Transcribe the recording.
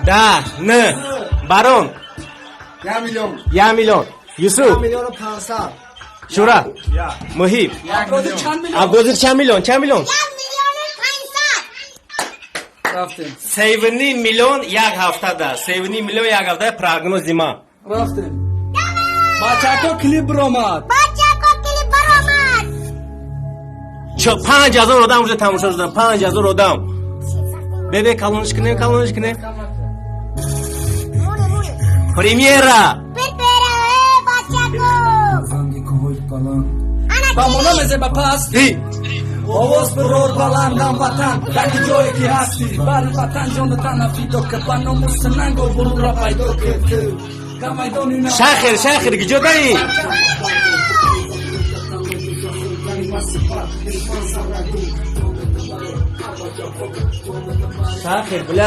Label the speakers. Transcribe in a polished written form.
Speaker 1: Да.
Speaker 2: 10, 9. Барон.
Speaker 3: 1 миллион.
Speaker 2: 1 миллион. Юсуф.
Speaker 3: 1 миллиону 500.
Speaker 2: Шура. Муҳиб.
Speaker 1: Абдурозиқ чанд миллион?
Speaker 2: Абдурозиқ чанд миллион? Чанд миллион?
Speaker 4: 1 миллиону 500.
Speaker 1: Рафтем.
Speaker 2: 3,5 миллион як ҳафтада. 3,5 миллион як ҳафта, прогнози ма.
Speaker 1: Рафтем. Бачако, клип биромад.
Speaker 4: Бачако, клип баромад.
Speaker 2: 5000 одам уже тамошо шудан. 5000 одам. Бебе, калониш кунем, калониш кунем.
Speaker 4: Муни, муни.
Speaker 2: Премьера.
Speaker 4: Пепера, э, бачако. Ана.
Speaker 1: Ба мона мезеба пас.
Speaker 2: И.
Speaker 1: Овоз бирор баландам, ватан, дар ҷое ки ҳастӣ, бари ватан ҷону тана фидо кар, ба номуси нанго бурура пайдо кар дар майдони.
Speaker 2: Шахр, шахр, куҷо даи? Шахр, бля.